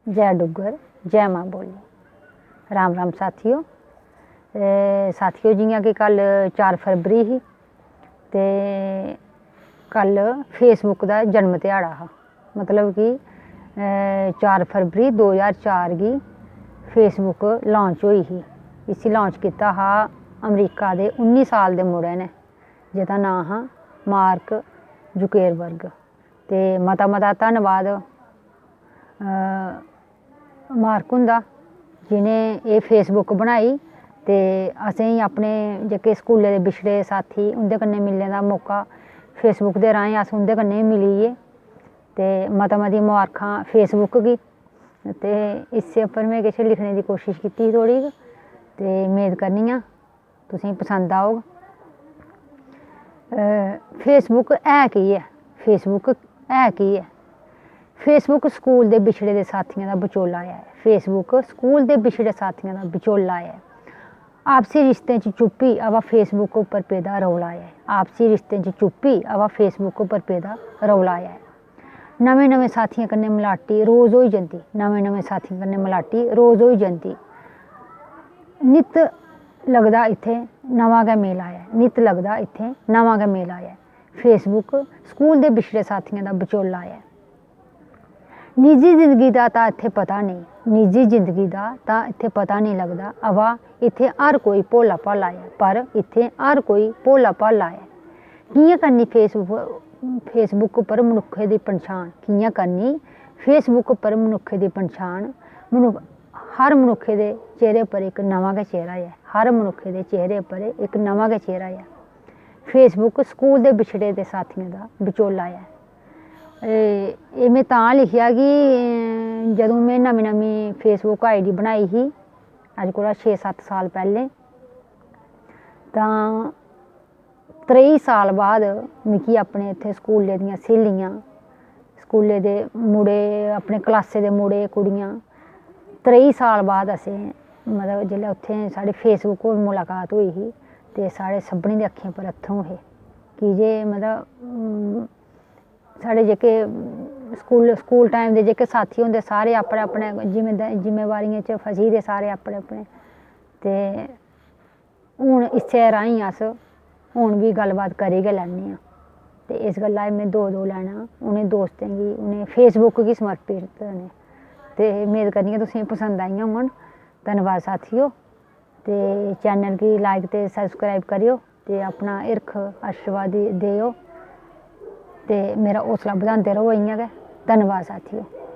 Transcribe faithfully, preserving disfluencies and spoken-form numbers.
जय डुग्गर, जय मां बोली। राम राम साथियो। ए, साथियो, जि'यां कि कल चार फरवरी ही ते कल Facebook दा जन्म ध्याड़ा हा। मतलब कि, ए, चार फरवरी दो ज्हार चार गी Facebook launch होई ही। इसी launch कीता हा अमरीका दे उन्नी साल दे मुड़े ने, जेह्दा नांऽ हा मार्क जुकेरबर्ग। ते मता मता धन्नवाद, अ, मार्क हुंदा, जि'नें एह् Facebook बनाई ते असेंगी अपने जेह्के स्कूलै दे बिछड़े साथी, उं'दे कन्नै मिलने दा मौका Facebook दे राहें अस उं'दे कन्नै बी मिली गे। ते मता मती मबारखां Facebook गी। ते इस्सै उप्पर में किश लिखने दी कोशश कीती ही थोह्ड़ी, ते मेद करनी आं तुसेंगी पसंद औग। अ, Facebook है केह् ऐ? Facebook है केह् ऐ? Facebook स्कूल दे बिछड़े दे साथियें दा बचोला ऐ। Facebook स्कूल दे बिछड़े साथियें दा बचोला ऐ। आपसी रिश्तें च चुप्पी, अवा Facebook उप्पर पेदा रौला ऐ। आपसी रिश्तें च चुप्पी, अवा Facebook उप्पर पेदा रौला ऐ। नमें नमें साथियें कन्नै मलाटी रोज होई जंदी। नमें नमें साथियें कन्नै मलाटी रोज होई जंदी। नित्त लगदा इत्थै नमां गै मेला ऐ। नित्त लगदा इत्थै नमां गै मेला ऐ। Facebook स्कूल दे बिछड़े साथियें दा बचोला ऐ। निजी जिंदगी दा तां इत्थै पता नेईं। निजी जिंदगी दा तां इत्थै पता नेईं लगदा, अवा इत्थै हर कोई भोला भाला ऐ। पर इत्थै हर कोई भोला भाला ऐ। कि'यां करनी Facebook, Facebook उप्पर मनुक्खै दी पंछान? कि'यां करनी Facebook उप्पर मनुक्खै दी पंछान? मनुक्ख, हर मनुक्खै दे चेहरे उप्पर इक नमां गै चेहरा ऐ। हर मनुक्खै दे चेहरे उप्पर इक नमां गै चेहरा ऐ। Facebook स्कूल दे बिछड़े दे साथियें दा बचोला ऐ। एह्, एह् में तां लिखेआ कि, अ, जदूं में नमीं नमीं Facebook ID बनाई ही, अज्ज कोला छे सत्त साल पैह्लें, तां त्रेई साल बाद मिगी अपने इत्थै स्कूलै दियां स्हेलियां, स्कूलै दे मुड़े, अपने क्लासै दे मुड़े, कुड़ियां, त्रेई साल बाद असें, मतलब, जेल्लै उत्थै साढ़ी Facebook पर मुलाकात होई ही, ते साढ़े सभनें दी अक्खीं पर अत्थरूं हे। की जे, मतलब, अम, साढ़े जेह्के स्कूल, स्कूल time दे जेह्के साथी होंदे, सारे अपने अपने जिम्मेदा-, जिम्मेवारियें च फसी दे, सारे अपने अपने। ते हून इस्सै राहें अस हून बी गल्लबात करी गै लैन्ने आं। ते इस गल्ला एह् में दो दो लाइनां उ'नें दोस्तें गी, उ'नें Facebook गी समर्पित न। ते मेद करनी आं तुसेंगी पसंद आइयां होङन। धन्नबाद साथियो। ते channel गी like ते subscribe करेओ ते अपना हिरख आशीर्वाद देओ ते मेरा हौसला बधांदे र'वो इ'यां गै। धन्नबाद साथियो।